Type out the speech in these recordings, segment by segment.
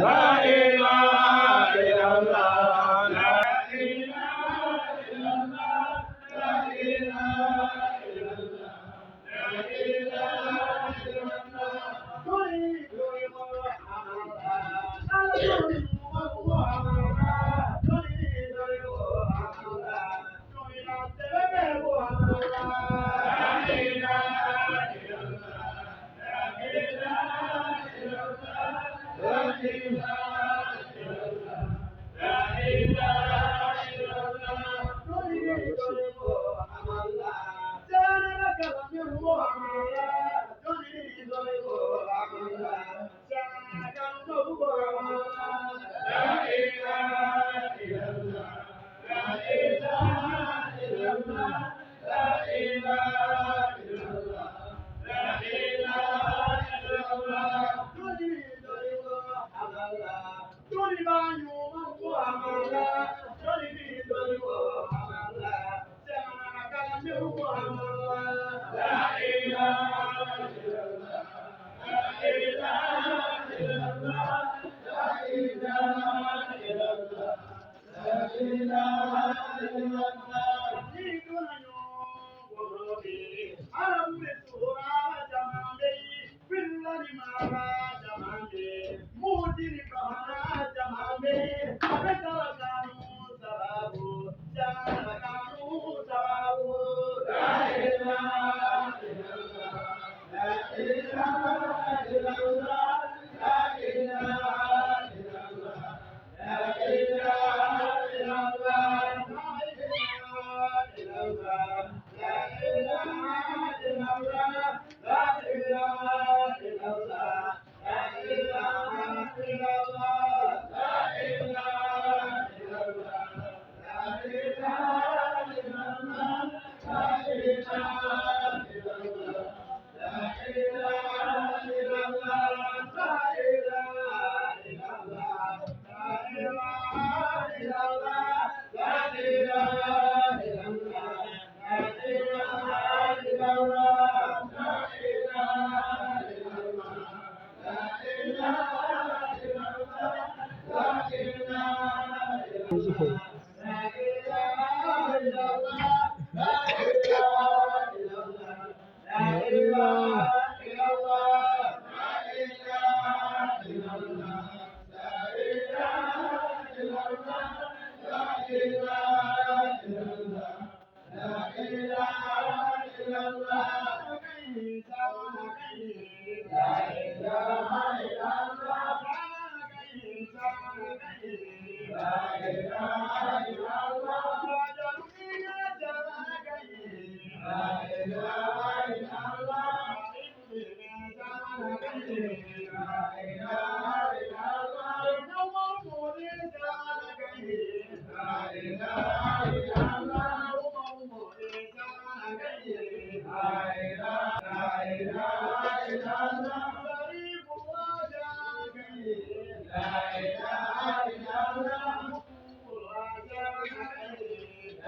La ilaha illallah.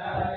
La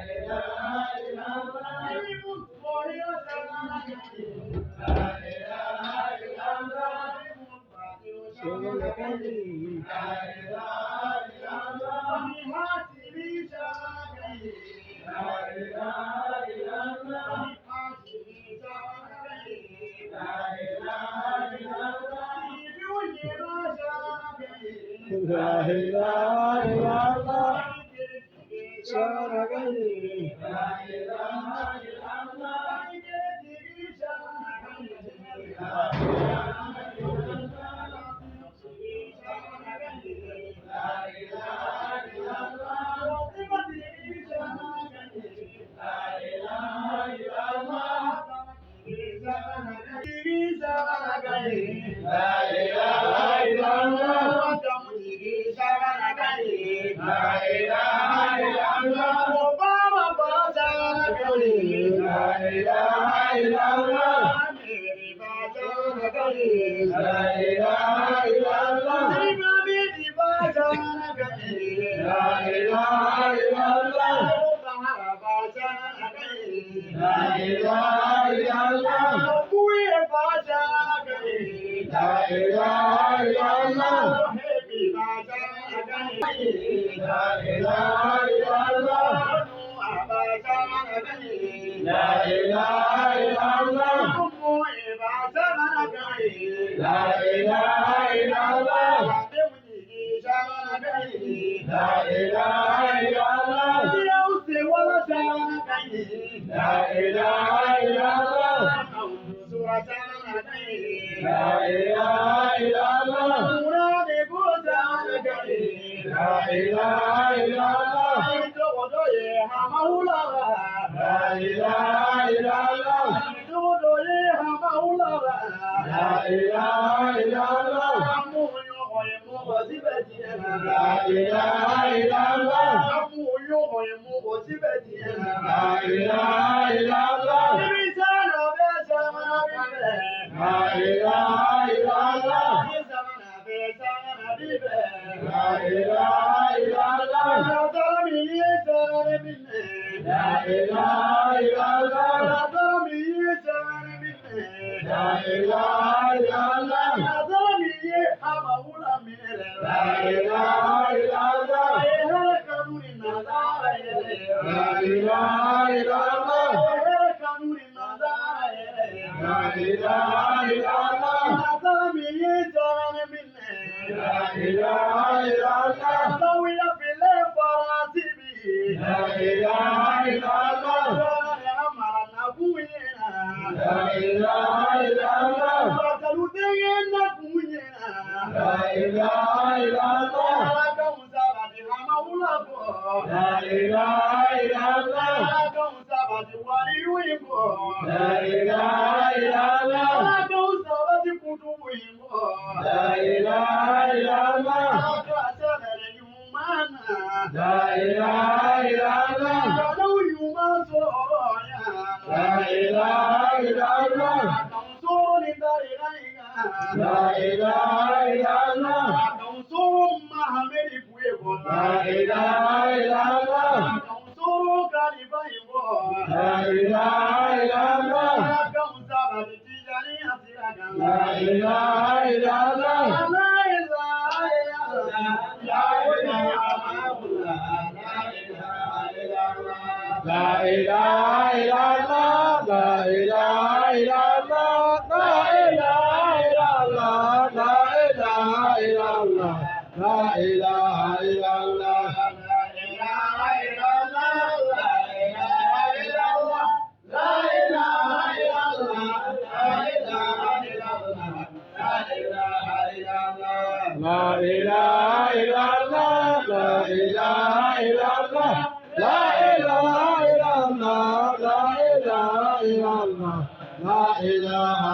ilaha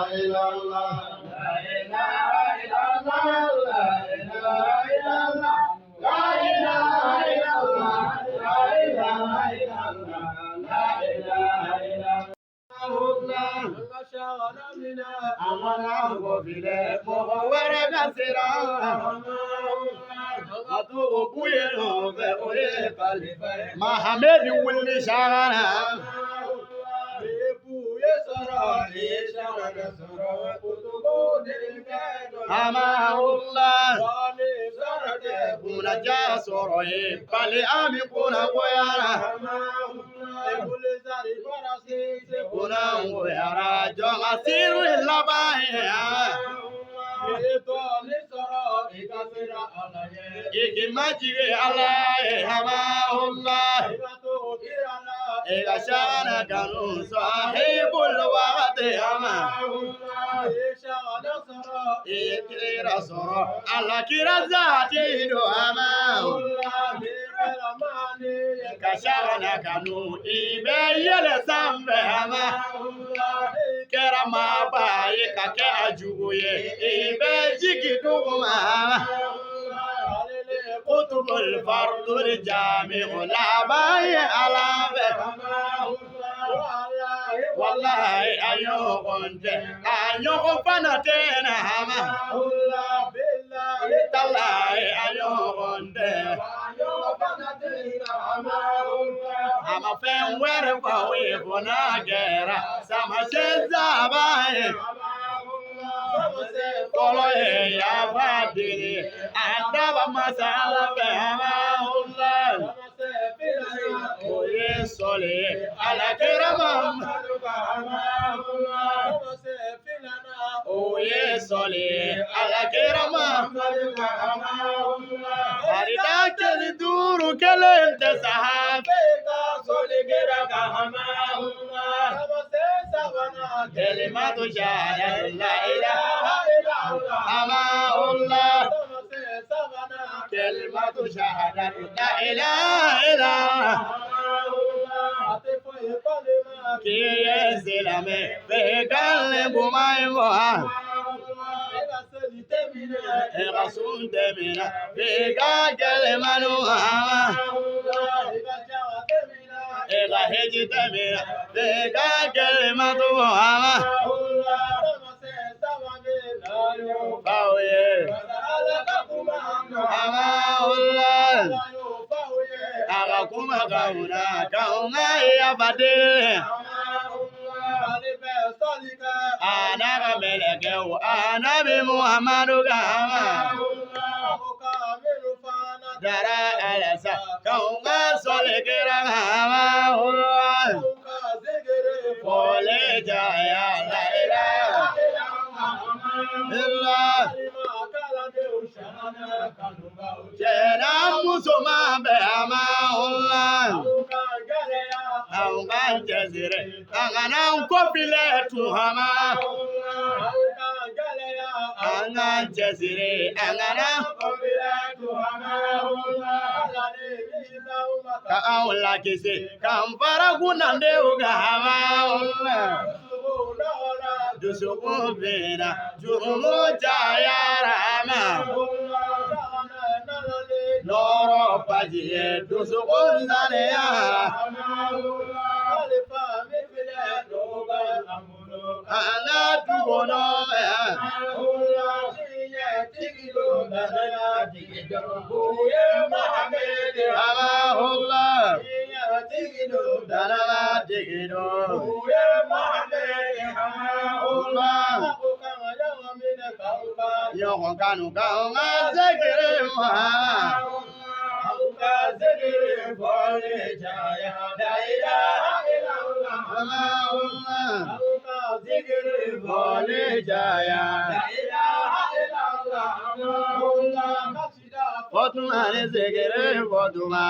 illallah, Mohamed wuli shagana Amahullah Kuna ja sɔrɔ ye bali ami kuna goyara kuna goyara jɔn ka siri laban ye i majigi Ala ye Amahullah i ka shagana kanu sahibul waqti ama i kira sɔrɔ Ala kira zati do ama ka shagana kanu i bɛ yɛlɛ sanfɛ ama kɛra maaba ye ka kɛ a jugu ye i bɛ jigin duguma kutubul fardul jami'u laban ye Ala fɛ wallahi a ɲɔgɔn tɛ a ɲɔgɔn fana tɛ na hama talahi a ɲɔgɔn tɛ a ma fɛn wɛrɛ fɔ aw ye fo n'a kɛra samasɛ saba ye fɔlɔ ye yafa deli a daba masa Ala fɛ Amahullah o ye sɔli ye Ala kira Muhammad o ye sɔli ye Ala kira Muhammad farida kelen duuru kelen tɛ sahaba kalimatu shahada la ilaha Amahullah kalimatu shahada la ilaha illallah k'i ye silamɛ bɛɛ kan kuma in fɔ e ka sun tɛmɛna bɛɛ ka kɛlɛmanu e ka hiji tɛmɛna bɛɛ ka kɛlɛmatu f'aw ye Amahullah a ka kuma kanw na k'anw ka yafa deli a n'a ka mɛlɛkɛw a nabi Muhammadu kan dara alasa k'anw ka sɔli kira Amahullah fɔli caya la ilaha illallah cɛ musoman bɛɛ Amahullah anw k'an cɛsiri an kana an kɔfilɛ tun hama an k'an cɛsiri an kana ka anw lakisi k'an fara kunnandenw kan Amahullah dusukun binna jurumu cayara ma nɔrɔ baji ye dusukun saniyara an ka du kɔnɔ Amahullah danaba tigi don Allah ɲɔgɔn kanu k'anw ka zikiri Muhammad Amahullah fɔli caya Fɔtuma ni zikiri fɔtuma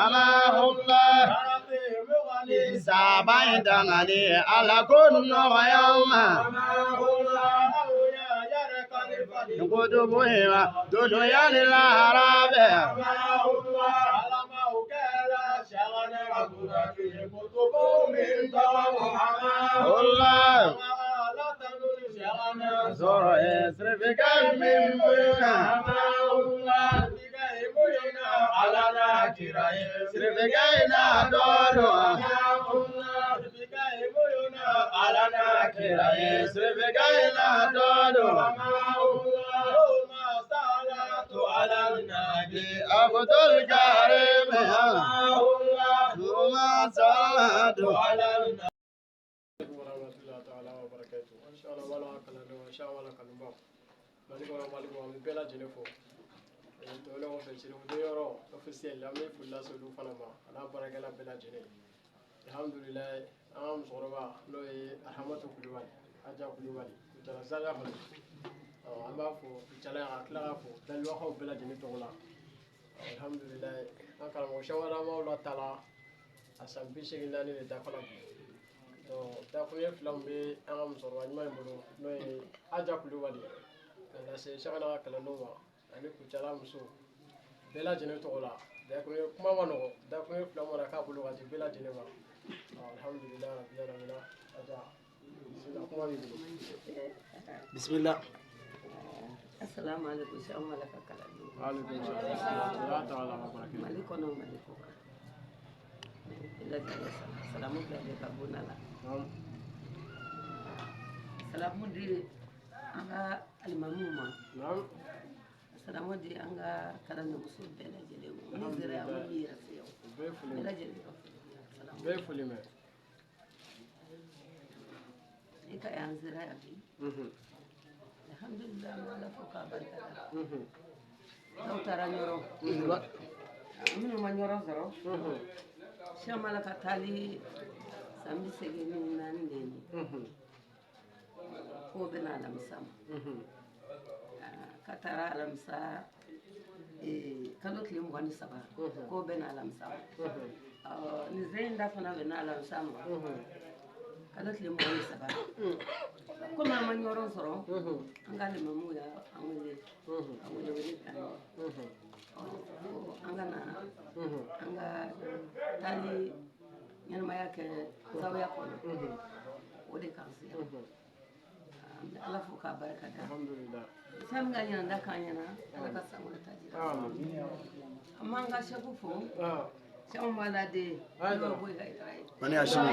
Amahullah saba in dangali Ala ko nɔgɔya an ma kutubu hima dunuya ni lahara bɛɛ Allah sɔrɔ ye sirifika min bonya sirifika in n'a dɔ don kira ye sirifika in n'a dɔ don عبد الكريم ثم صلاة على warahmatullahi ta'ala wa barakatuh. Inshallah wala kalandenw, inshallah wala kanubaw. Mali kɔnɔ, Mali kɔ, an bɛ bɛɛ lajɛlen fo. Tɛmɛnen kɔfɛ, Serifuden yɔrɔ officiel, an bɛ foli lase olu fana ma, a n'a baarakɛla bɛɛ lajɛlen. Alhamdulilayi, an ka musokɔrɔba n'o ye Ahamadu Kulubali, Aja Kulubali, Kucala Zaga fana. An b'a fo Kucala yan, ka tila k'a fo Dalibakaw bɛɛ lajɛlen tɔgɔ la. Alhamdulilayi, an karamɔgɔ Sɛkiumar la taala a san 84 de dafa la bi. Donc dakuruɲɛ fila min bɛ an ka musokɔrɔba ɲuman in bolo, n'o ye Aja Kulubali, ka lase Sɛkina ka kalandenw ma ani Kucala muso bɛɛ lajɛlen tɔgɔ la. Dakuruɲɛ kuma ma nɔgɔ, dakuruɲɛ fila mana k'a bolo ka di bɛɛ lajɛlen ma. Alhamdulilayi rabbil alamin. Aja, bisimila, kuma b'i bolo. Bismillah. Assalamu alaikum, Sɛkiumar ka kalandenw. Waaleykum salaam ta'ala wa barakatuh. Mali kɔnɔ, Mali kɔ kan. Bɛɛ lajɛlen salamu bila bɛ ka bon la. Naam. Salamu di an ka alimamiw ma. Naam. Salamu di an ka kalandenmuso bɛɛ lajɛlen ma. Min sera yan, min yɛrɛ se yan. Bɛɛ foli Bɛɛ mɛ. lajɛlen ka foli. Salamu. Bɛɛ foli mɛ. Ne ka yan sera yan bi. Alhamdulilayi, an bɛ Ala fo k'a barika da. Dɔw taara Ɲɔrɔ. Minnu ma Ɲɔrɔ sɔrɔ. Sɛkiumar ka taali san 84 de ye nin ye. K'o bɛna alamisa ma. Ka taara alamisa kalo tile 23, k'o bɛna alamisa ma. Nin sen in da fana bɛna alamisa ma, kalo tile 23. Komi an ma Ɲɔrɔ sɔrɔ, an ka limamuw y'an wele ka wele wele k'an ye. Ko an ka na an ka taali ɲɛnamaya kɛ zawiya kɔnɔ. O de k'an se yan. An bɛ Ala fo k'a barika da. Alhamdulilayi. Fɛn min ka ɲinan da k'an ɲɛna, Ala ka san wɛrɛ ta jira. Amin. An b'an ka sɛku fo. Ah. Sɛku b'a la den Hayidara. n'o ye Boyi Hayidara ye. Mani Hashimi.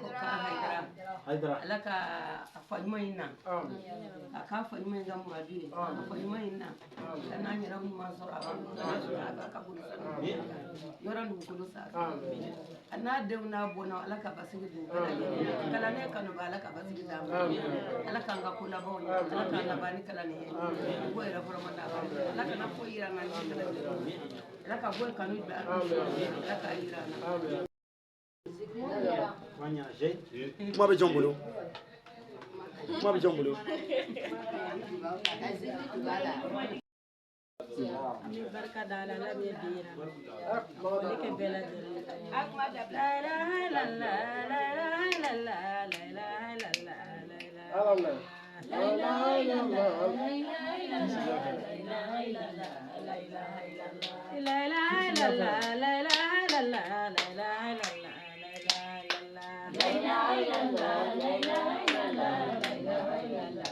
Ko k'a Hayidara. Hayidara. Ala ka a fa ɲuman in na. Amin. A k'a fa ɲuman in ka muradu ye. A fa ɲuman in na. Ka n'an yɛrɛ ɲuman sɔrɔ a b'an sɔrɔ a ka bolo sanu. Yɔrɔ dugukolo sanfɛ. Amin. A n'a denw n'a bɔnnaw, Ala ka basigi d'u bɛɛ lajɛlen ma. Kalannen kanuba, Ala ka basigi d'an ma. Ala k'an ka ko labanw ɲɛ. Ala k'an laban ni kalanni ye. Ko yɛrɛ fɔlɔ ma n'a Ala kana foyi yira an na ni kalan ye. Ala ka bɔ kanu bila an na. Ala k'a yira an na. Amin. Kuma bɛ jɔn bolo? Kuma bɛ jɔn bolo? An bɛ barika da Ala la, Ala min ye bi yira an na. Foli kɛ bɛɛ lajɛlen ye. La ilaha illallah, la ilaha illallah, la ilaha illallah, la ilaha. Amin. La ilaha illallah. La ilaha illallah, la ilaha illallah, la ilaha illallah, la ilaha illallah. La ilaha illallah, la ilaha illallah, la ilaha illallah, la ilaha illallah.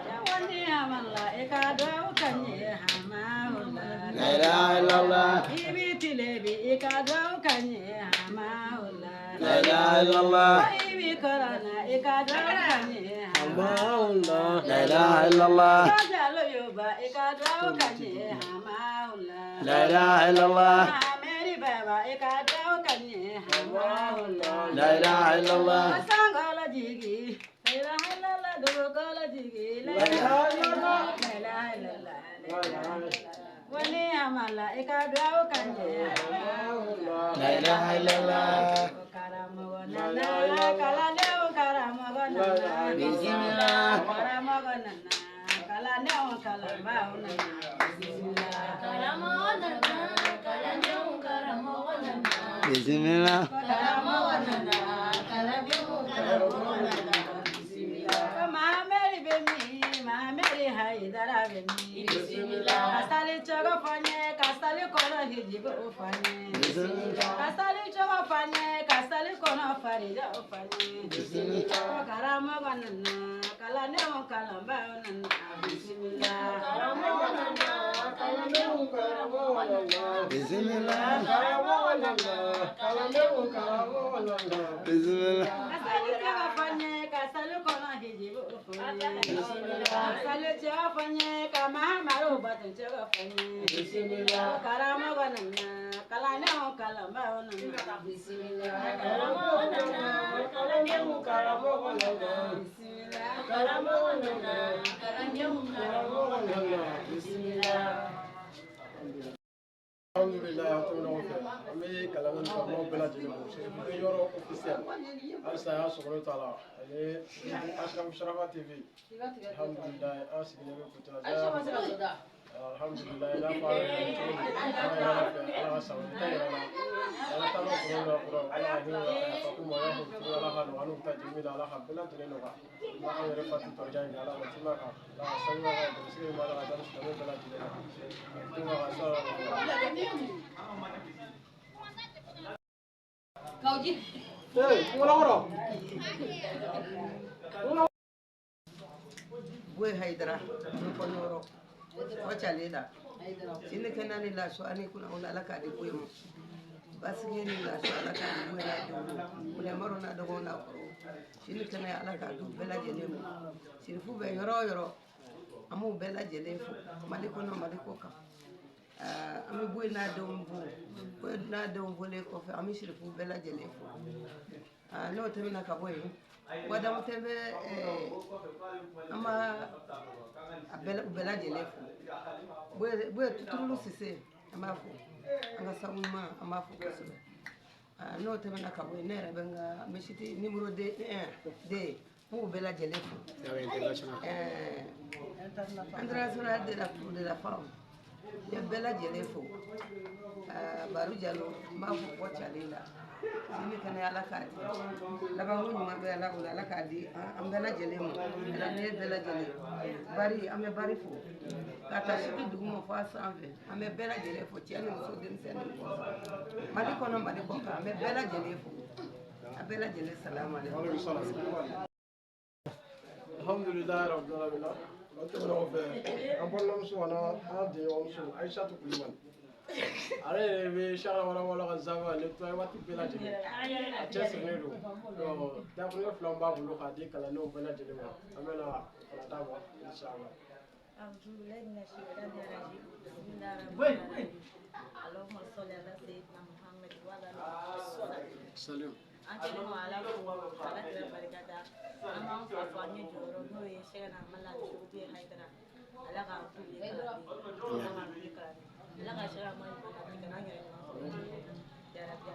Jawani amala, i ka duwawu k'an ye hamawula. La ilaha illallah. I b'i tile bi, i ka duwawu k'an ye hamawula. La ilaha illallah. I b'i kɔrɔna, i ka duwawu k'an ye hamawula. La ilaha illallah. Sojalo yoba, i ka duwawu k'an ye hamawula. La ilaha illallah. Ameri baba, i ka duwawu k'an ye hamawula. La ilaha illallah. Sangola jigi, la ilaha illallah, dugukola jigi, la ilaha illallah, la ilaha illallah, la ilaha illallah. Wani amala, i ka duwawu k'an ye hamawula. La ilaha illallah. Karamɔgɔ nana, kalandenw karamɔgɔ nana. Bismillah. Karamɔgɔ nana, kalandenw kalanbaaw nana. Bismillah. Karamɔgɔ nana, kalandenw karamɔgɔ nana. Bismillah. Karamɔgɔ nana, kalandenw karamɔgɔ nana. Bisimila. Ko Mahameri bɛ min? Mahameri Hayidara bɛ min? Bisimila. Ka sali cogo fɔ n ye, ka sali kɔnɔ hijibo fɔ n ye. Ka sali cogo fɔ n ye, ka sali kɔnɔ farijaw fɔ n ye. Ko karamɔgɔ nana, kalandenw kalanbaaw nana. Bisimila. Karamɔgɔ nana, kalandenw karamɔgɔ nana. Bismillah. Karamɔgɔ nana, kalandenw karamɔgɔ nana. Bismillah. Ka sali cogo fɔ n ye, ka sali kɔnɔ hijibo fɔ n ye. Bisimila. Sale cɛ fɔ n ye ka Mahamadu bato cɛ fɔ n ye. Bisimila. Karamɔgɔ nana kalandenw kalanbaaw nana. Bisimila. Karamɔgɔ nana kalandenw karamɔgɔ nana. Bisimila. Karamɔgɔ nana kalandenw karamɔgɔ nana. Bisimila. Alhamdulilayi, an tɛmɛnen kɔfɛ, an bɛ kalan ni karamɔgɔ bɛɛ lajɛlen fo. Serifuden yɔrɔ officiel, halisa y'a sɔgɔlen to a la, ani Ashraf Sharafa TV. Alhamdulilayi, an sigilen bɛ Kucala. Alhamdulilayi, i n'a fɔ an yɛrɛ ye cogo min, ala yɛrɛ fɛ, ala ka sabati ta yɛrɛ la, ala ta ma kɔrɔ la kɔrɔ, ala ka hinɛ la ka yafa k'u ma, y'a fɔ cogo, ala ka nɔgɔya n'u ta jigi min na, ala ka bɛɛ lajɛlen nɔgɔya. Ala k'an yɛrɛ fatu tɔrɔja in kɛ, ala ka tima kan, ala ka sanuya ka garisɛgɛ ɲuman, ala ka da ni silamɛ bɛɛ lajɛlen ma. Tima ka sara. Ee, kunkolokɔrɔ. Boye Haidara n Ɲɔrɔ o cale la sini kɛnɛ ni laso ani kunna wala ala k'a di Boye ma basigi ni laso ala k'a di Boye n'a denw ma Kulɛmaru n'a dɔgɔw n'a kɔrɔw sini kɛnɛ ala k'a di u bɛɛ lajɛlen ma. Sirifu bɛ yɔrɔ o yɔrɔ, an b'u bɛɛ lajɛlen fo Mali kɔnɔ, Mali kɔ kan. An bɛ Boye n'a denw fo. Boye n'a denw folen kɔfɛ, an bɛ sirifu bɛɛ lajɛlen fo. N'o tɛmɛna ka bɔ yen, Wadamu tɛ bɛ, an b'a a bɛɛ lajɛlen fo. Boye Tuturulu Sise, an b'a fo, an ka sabu ɲuman, an b'a fo kosɛbɛ. N'o tɛmɛna ka bɔ yen, ne yɛrɛ bɛ n ka misiti numéro 1 2 n b'u bɛɛ lajɛlen fo. International de la femme, n ye bɛɛ lajɛlen fo. Baru Jalo, n b'a fo bɔ cale la. Sini kɛnɛ ala k'a di labanko ɲuman bɛ ala bolo, ala k'a di an bɛɛ lajɛlen ma, ala ne bɛɛ lajɛlen bari. An bɛ bari fo ka taa sigi dugu ma fo a sanfɛ. An bɛ bɛɛ lajɛlen fo, cɛ ni muso, denmisɛnnin ni mɔgɔ, Mali kɔnɔ, Mali kɔ kan, an bɛ bɛɛ lajɛlen fo, a bɛɛ lajɛlen salamu aleykum. Alhamdulilayi rabbil alamin. O tɛmɛnen kɔfɛ, an balimamuso ani an jɛɲɔgɔnmuso Ayisatu Kulubali, ale yɛrɛ bɛ sara wala wala ka zawa nettoyer waati bɛɛ lajɛlen, a cɛsirilen don. Dakuruɲɛ fila b'a bolo k'a di kalandenw bɛɛ lajɛlen ma, an bɛna o fana d'a ma inshallah. أعوذ بالله من الشيطان الرجيم. بسم الله الرحمن الرحيم. اللهم صل على سيدنا محمد وعلى آله وصحبه. Salim. An kɛlen don ala fo, ala kira barika da, an b'an fa fo an ye jɔyɔrɔ n'o ye Sɛgɛnna Mala Cogobi Hayidara, ala k'an k'u ye kalanden, ala k'an k'u ye kalanden, ala ka Sɛgɛnna Mala ɲuman ka n'an yɛrɛ ɲuman sɔrɔ yarabi.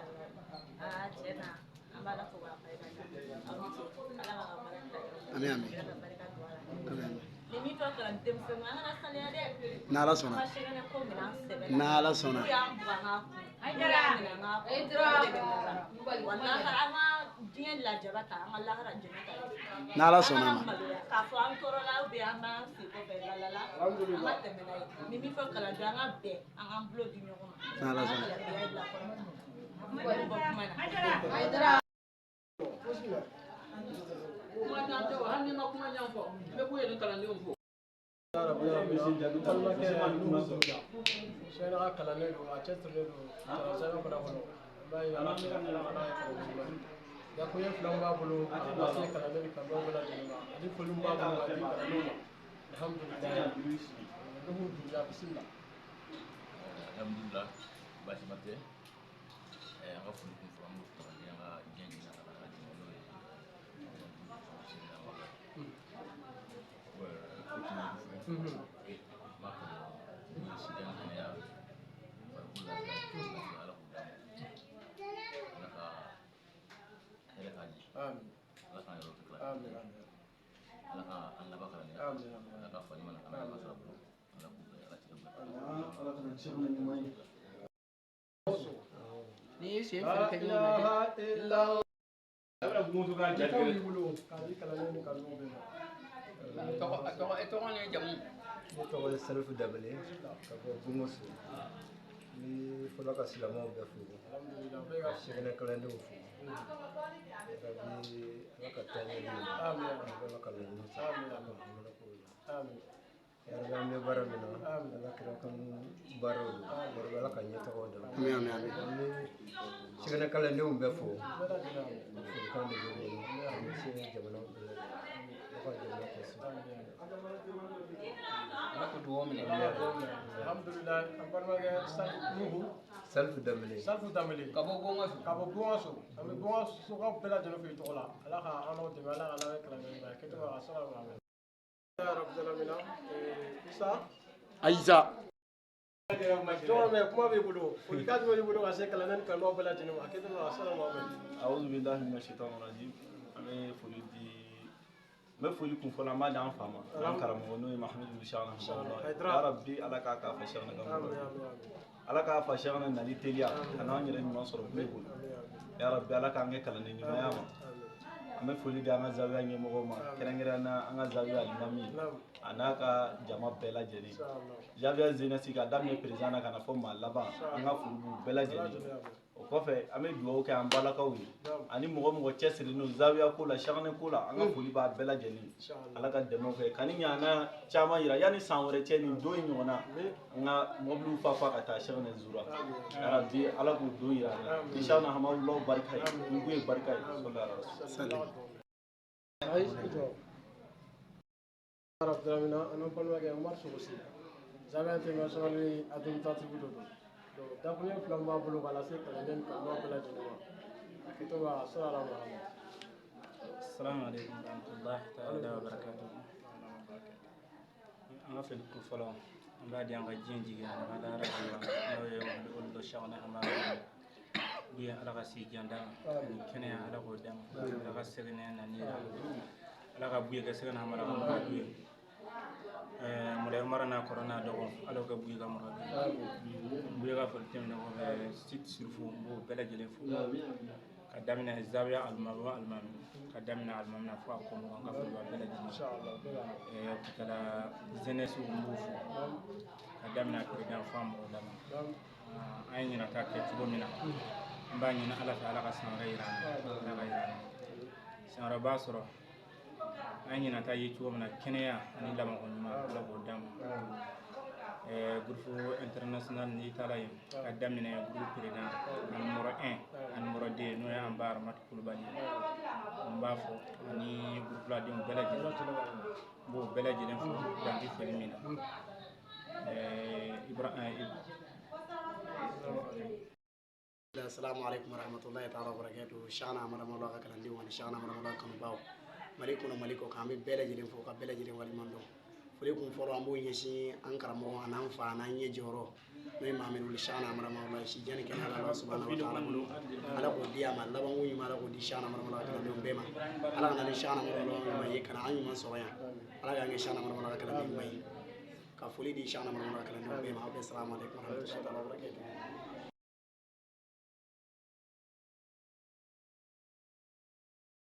Ala aa tiɲɛ na, an b'ala fo k'a barika da, aw ni ce, ala k'a ka baara ta yɔrɔ, Amin, amin. ala ka barika don a la. Amin, amin. Ni min fɔ kalan denmisɛnninw, an kana saliya dɛ. N'Ala An sɔnna. ka sɛgɛnɛ ko minɛ an sɛbɛ la. N'Ala sɔnna. N'u y'an bugɔ, an k'a kun. N'u y'an minɛ, an k'a kun. O de bɛ laban. Walahi, an ka diɲɛ lajaba ta, an ka lahara jɛnɛ ta. N'Ala An sɔnna kana ma. maloya k'a fɔ an tɔɔrɔla ou bien an b'an sen kɔfɛ lalala. An ka tɛmɛ n'a ye. Ni min fɔ kalanden, an ka bɛn, an k'an bolo di ɲɔgɔn ma. N'Ala An ka sɔnna. kalandenya bila kɔnɔ. N bɛ bɔ kuma na. Kuma jan tɛ o, hali n'i ma kuma jan fɔ, n bɛ bɔ yen ni kalandenw fo. Balimakɛ Nuhu Dunbiya, Sɛgɛnɛ ka kalannen don, a cɛsirilen don sɛbɛn fana kɔnɔ. An b'a ɲini ala fɛ, ala ka n'a ye kalan ɲuman ye. Dakuruɲɛ fila min b'a bolo k'a lase kalanden ni kalandenw bɛɛ lajɛlen ma, ani foli min b'a bolo k'a di kalandenw ma. Alhamdulilayi, Nuhu Dunbiya, bisimila. Alhamdulillah, baasi ma tɛ. An ka foli kun fɔlɔ, an b'o ta ka di an ka diɲɛ ɲinɛ ka taga jigin n'o ye ko caman fɛ. N b'a fɔ n'o ye sida ni kɛnɛya, farikolo lafiya, lafiya, ala k'o d'an ma, ala ka hɛrɛ k'an ye. Amin. Ala k'an yɔrɔ kɛ. Amin, amin. Ala ka an laban kalandenya. Amin, amin. Ala ka fa ɲuman na k'an laban sara bolo, ala k'u bɛɛ ala tigɛ bɛɛ. Ala kana sɛbɛn ɲuman ye. N'i y'i sen La fɛrɛ kɛ ɲɔgɔn na dɛ. ilaha illallah. Jitaw b'i bolo k'a di kalandenw ni kalandenw bɛɛ ma. A tɔgɔ, e tɔgɔ ni jamu. Ne tɔgɔ ye Salifu Dabele ka bɔ Gungoso. Ni fɔlɔ ka silamɛw bɛɛ fo. Alhamdulillah, bɛɛ Ka ka sɛgɛnɛ kalandenw fo. Rabi ala ka taa ɲɛ d'u ma. Amin. Ala ka laɲini Amin. sabati. Ala ka hamana k'o la. Amin. Yarabi an bɛ baara min na, Amin. Ala kira kan baaraw don. Yarabi ala ka ɲɛtagaw d'an ma. Amin, amin, amin. An bɛ sɛgɛnɛ kalandenw bɛɛ fo. Bɛɛ lajɛlen amin. Folikan de bɛ ne bolo ka ɲɛsin jamana bɛɛ lajɛlen ma. ka jamana kisi. Ala ko dugawu minɛ. Alhamdulilayi, an balimakɛ Nuhu. Salifu Danbele. Salifu Danbele. Ka bɔ Gongaso. Ka bɔ Gongaso. An bɛ Gongasokaw bɛɛ lajɛlen fo i tɔgɔ la. Ala ka an n'aw dɛmɛ, Ala ka n'aw ye kalanden ɲuman ye. Kɛcogo ka sɔrɔ a ma. Rabbil Isa. Ayisa. Tɔgɔ kuma b'i bolo, folikan jumɛn b'i bolo ka se kalanden kanubaw bɛɛ lajɛlen ma? A kɛcogo ka sɔrɔ a ma. A'udhu billahi minash shaitani rajim. An bɛ foli di, n bɛ foli kun fɔlɔ an b'a di an fa ma, an karamɔgɔ n'o ye Mahamadu Shana Hamala. Ya Rabbi, Ala k'a k'a fa Shana ka mɔgɔ ye. Ala k'a fa Shana nali teliya ka n'an yɛrɛ ɲuman sɔrɔ bɛɛ bolo. Ya Rabbi, Ala k'an kɛ kalanden ɲumanya ma. An bɛ foli di an ka zawiya ɲɛmɔgɔw ma, kɛrɛnkɛrɛnnenya na an ka zawiya alimami a n'a ka jama bɛɛ lajɛlen. Zawiya zenɛsi k'a daminɛ président na ka na fɔ maa laban, an ka foli b'u bɛɛ lajɛlen. O kɔfɛ an bɛ dugawu kɛ an balakaw ye ani mɔgɔ mɔgɔ cɛsirilen don zawiya ko la, Shana ko la, an ka foli b'a bɛɛ lajɛlen. Ala ka dɛmɛ kɛ ka ni ɲana caman yira yanni san wɛrɛ cɛ nin don in ɲɔgɔn na, an ka mɔbiliw fa fa ka taa Shana zura. Ya Rabbi, Ala k'o don yira an na. Ni Shana Hamawulaw barika ye, ni ye barika ye. Sallallahu alaihi wasallam. Rabbil an balimakɛ Umar Sogosi, Zawiya international administratif dɔ don. Donc dakuruɲɛ fila min b'a bolo k'a lase kalanden kanubaw bɛɛ lajɛlen ma. A kɛtɔ ka sɔrɔ ala ma. Assalamu alaikum warahmatullahi ta'ala wa barakatuh. An ka foli kun fɔlɔ an b'a di an ka diɲɛ jigi ani an ka lahara jigi ma, n'o ye Olu Shana Hamala ye. Ala ka si jan d'a ma ani kɛnɛya, Ala k'o d'a ma. Ala ka sɛgɛnɛ na ni Ala ka buye kɛ sɛgɛnɛ Hamala ka muradu ye. Mulayi Umar n'a kɔrɔ n'a dɔgɔ, Ala ka buye ka muradu ye. Buye ka foli tɛmɛnen kɔfɛ, site surufu n b'o bɛɛ lajɛlen fo, ka daminɛ zawiya alimami o alimami, ka daminɛ alimami na fo a kɔmɔgɔ, an ka foli b'a bɛɛ lajɛlen. Kutala jeunesse n b'o fo, ka daminɛ président fo a mɔgɔ laban. An ye ɲinan ta kɛ cogo min na, n b'a ɲini Ala fɛ, Ala ka san wɛrɛ yira an na, Ala ka yira an na. San wɛrɛ b'a sɔrɔ an ye ɲinan ta ye cogo min na, kɛnɛya ani labanko ɲuman, Ala k'o d'an ma. Groupe international n'i taara yen, ka daminɛ groupe président a numéro 1 a numéro 2, n'o ye an ba Aramatu Kulubali ye, n b'a fɔ ani groupe ladenw bɛɛ lajɛlen, n b'o bɛɛ lajɛlen fo dan tɛ foli min na. Assalamu alaikum warahmatullahi ta'ala wabarakatuh. Shana Hamala ka kalandenw ani Shana Hamala kanubaw, Mali kɔnɔ, Mali kɔ kan, an bɛ bɛɛ lajɛlen fo ka bɛɛ lajɛlen waleɲuman dɔn. Foli kun fɔlɔ an b'o ɲɛsin an karamɔgɔ an'an fa an'an ɲɛ jɔyɔrɔ, n'o ye Mahamadu Shana Hamala, si jan ni kɛnɛya Ala subahana wa ta'ala bolo, Ala k'o di a ma, labanko ɲuman Ala k'o di Shana Hamala kalandenw bɛɛ ma. Ala ka na ni Shana Hamala ɲuman ye ka na an ɲuman sɔrɔ yan. Ala k'an kɛ Shana Hamala kalanden ɲuman ye. Ka foli di Shana Hamala kalandenw bɛɛ ma. Aw bɛɛ salamu alaikum warahmatullahi ta'ala wabarakatuh.